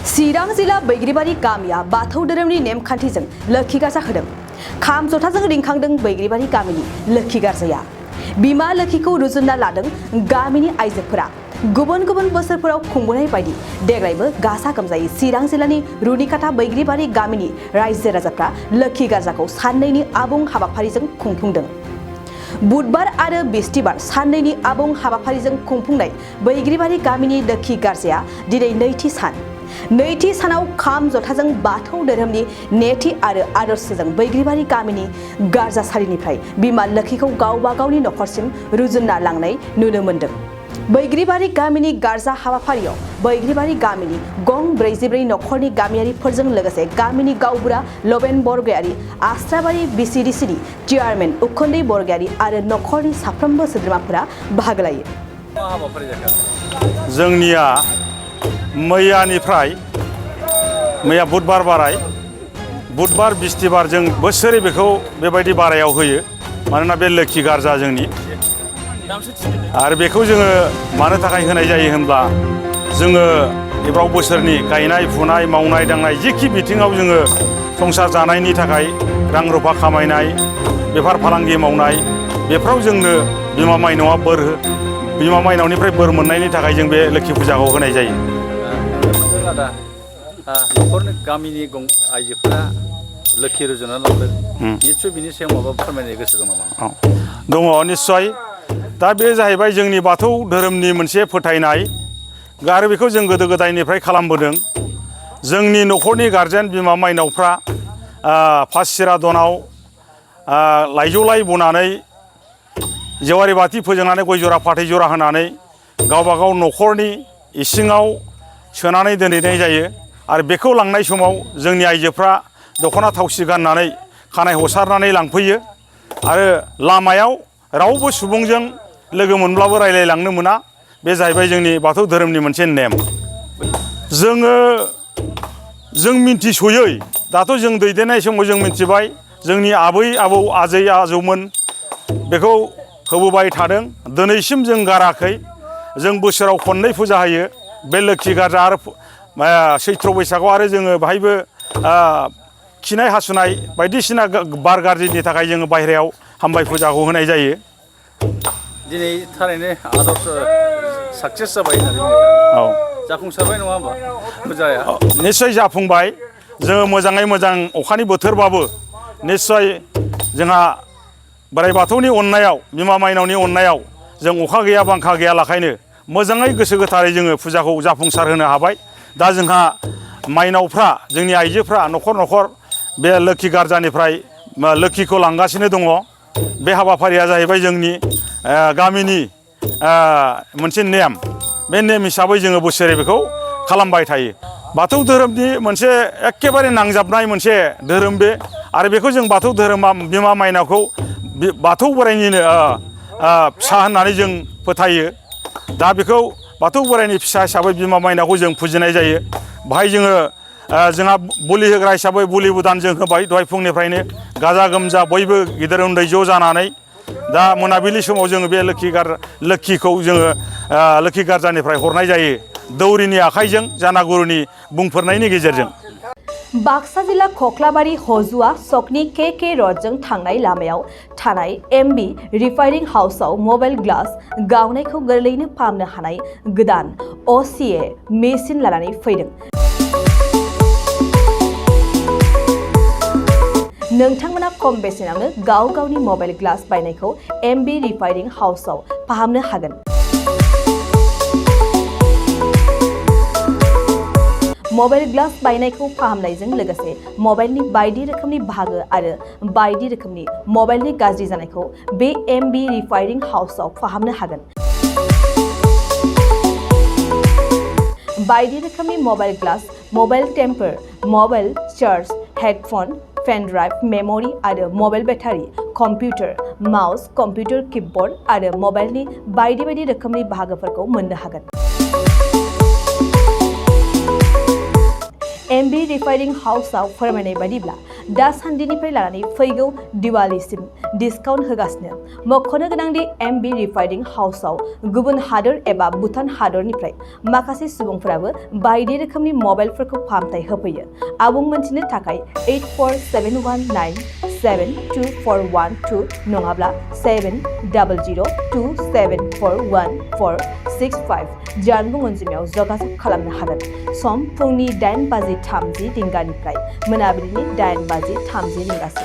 चिरां जिल्ला बैग्रिबारि गामिया बाथौ धोरोमनि नेमखान्थिजों लोखि गार्जा होदों। खाम जथाजों रिंखांदों बैग्रिबारि गामिनि लोखि गार्जाया। बिमा लोखिखौ रुजुनना लादों गामिनि आइजोफोरा। गुबुन गुबुन बोसोरफोराव खुंबोनाय बायदि देग्लायबो गाजा गोमजायै चिरां जिल्लानि रुनिकाटा बैग्रिबारि गामिनि रायजो राजाफ्रा लोखि गार्जाखौ साननैनि आबुं हाबाफारिजों खुंफुंदों। बुधबार आरो बिस्थिबार साननैनि आबुं हाबाफारिजों खुंफुंनाय बैग्रिबारि गामिनि लोखि गार्जाया दिनै नैथि सान। नैथि सानाव खाम जथाजों बाथौ धोरोमनि नेथि आरो आदर्शजों बैग्रिबारि गामिनि गार्जासालिनिफ्राय बिमा लोखिखौ गावबा गावनि नखरसिम रुजुनना लांनाय नुनो मोन्दों। बैग्रिबारि गामिनि गार्जा हाबाफारियाव बैग्रिबारि गामिनि गं 44 नखरनि गामियारिफोरजों लोगोसे गामिनि गावबुरा लबेन बरगयारी, आस्राबारि बिसिडिसिनि चेयारमेन उखुन्दै बरगयारी आरो नखरनि साफ्रोमबो सोद्रोमाफोरा बाहागो लायो। जोंनिया मैया बुधबार बाराय, बुधबार बिस्थिबार जों बोसोरै बेखौ बेबायदि बारायाव होयो। मानोना बे लोखि गार्जा जोंनि आरो बेखौ जोङो मानो थाखाय होनाय जायो होनब्ला जोङो एबाराव बोसोरनि गायनाय फुनाय मावनाय दांनाय जिखि बिथिङाव जोङो संसार जानायनि थाखाय रां रुफा खामायनाय बेफार फालांगि मावनाय बेफोराव जोंनो बिमा माइनावआ बिमा माइनावनिफ्राय बोर मोननायनि थाखाय जों बे लोखि फुजाखौ होनाय जायो। नखरनि गामिनि आइजोफोरा लोखि रुजुना लांदों। निस्सय बिनि सायाव माबा फोरमायनो गोसो दं नामा? दङ निस्सय। दा बे जाहैबाय जोंनि बाथौ धोरोमनि मोनसे फोथायनाय आरो बेखौ जों गोदो गोदायनिफ्राय खालामबोदों। जोंनि नखरनि गारजेन बिमा माइनावफ्रा फासिरा दनाव लाइजौ लाइ बनानै जेवारि बाथि फोजोंनानै गय जरा फाथै जरा होनानै गावबा गाव नखरनि इसिङाव सोनानै दोनहैनाय जायो। आरो बेखौ लांनाय समाव जोंनि आइजोफ्रा दख'ना थावसि गाननानै खानाय हसारनानै लांफैयो। आरो लामायाव रावबो सुबुंजों लोगो मोनब्लाबो रायलायलांनो मोना। बे जाहैबाय जोंनि बाथौ धोरोमनि मोनसे नेम। जों मिन्थिस'यै दाथ' जों दैदेननाय समाव जों मिन्थिबाय जोंनि आबै आबौ आजै आजौमोन बेखौ होबोबाय थादों। दिनैसिम जों गाराखै। जों बोसोराव खननै फुजा होयो बे लोखि गार्जा आरो सैथ्र बैसागआव आरो जोङो बाहायबो खिनाय हासुनाय बायदिसिना बार गाज्रिनि थाखाय जोङो बायह्रायाव हामबाय फुजाखौ होनाय जायो। दिनै थारैनो आदर्श साक्सेस जाबाय होननानै जाफुंसारबाय नङा होमबा फुजाया? निस्सय जाफुंबाय। जोङो मोजाङै मोजां अखानि बोथोरबाबो निस्सय जोंहा बोराइ बाथौनि अननायाव बिमा माइनावनि अननायाव जों अखा गैया बांखा गैया लाखायनो मोजाङै गोसो गोथारै जोङो फुजाखौ जाफुंसार होनो हाबाय। दा जोंहा माइनावफ्रा जोंनि आइजोफ्रा न'खर न'खर बे लोखि गार्जानिफ्राय लोखिखौ लांगासिनो दङ। बे हाबाफारिया जाहैबाय जोंनि गामिनि मोनसे नेम। बे नेम हिसाबै जोङो बोसोरै बेखौ खालामबाय थायो। बाथौ धोरोमनि मोनसे एखेबारे नांजाबनाय मोनसे धोरोम बे। आरो बेखौ जों बाथौ धोरोमा बिमा माइनावखौ बाथौ बोराइनिनो फिसा होननानै जों फोथायो। दा बेखौ बाथौ बोराइनि फिसा हिसाबै बिमा माइनावखौ जों फुजिनाय जायो। बाहाय जोंहा बोलि होग्रा हिसाबै बोलि बुदान जों होबाय दहाय फुंनिफ्रायनो गाजा गोमजा बयबो गिदिर उन्दै ज' जानानै। दा मोनाबिलि समाव जोङो बे लोखिखौ जोङो लोखि गार्जानिफ्राय हरनाय जायो दौरिनि आखाइजों जानागुरुनि बुंफोरनायनि गेजेरजों। बाक्सा जिल्ला खख्लाबारि हजुआ सकनि के रडजों थांनाय लामायाव थानाय MB रिफाइनिं हाउसआव मबाइल ग्लास गावनायखौ गोरलैयैनो फाहामनो हानाय गोदान OCA मेसिन लानानै फैदों। नोंथांमोना खम बेसेनावनो गाव गावनि मबाइल ग्लास बायनायखौ MB रिफाइनिं हाउसआव फाहामनो हागोन। मबाइल ग्लास बायनायखौ फाहामनायजों लोगोसे मबाइलनि बायदि रोखोमनि बाहागो आरो बायदि रोखोमनि मबाइलनि गाज्रि जानायखौ बे MB रिफाइनिं हाउसआव फाहामनो हागोन। बायदि रोखोमनि mobile glass, mobile temper, mobile charge, headphone, pen drive, memory आरो mobile battery, computer, mouse, computer keyboard आरो मबाइलनि बायदि रोखोमनि बाहागोफोरखौ मोननो हागोन। MB MB रिफाइनिं हाउसआव फोरमायनाय बायदिब्ला दासान्दिनिफ्राय लानानै फैगौ दिवालीसिम डिसकाउन्ट होगासिनो। मख'नो गोनांदि MB रिफाइनिं हाउसआव गुबुन हादोर एबा भुटान हादरनिफ्राय माखासे सुबुंफोराबो बायदि रोखोमनि मबाइलफोरखौ फाहामथाय होफैयो। आबुं मोनथिनो थाखाय 8471972412 नङाब्ला 7002741465 जानबुं अनजिमायाव जगाजग खालामनो हागोन। सम फुंनि 8:30 रिंगानिफ्राय मोनाबिलिनि 8:30 रिंगासिम।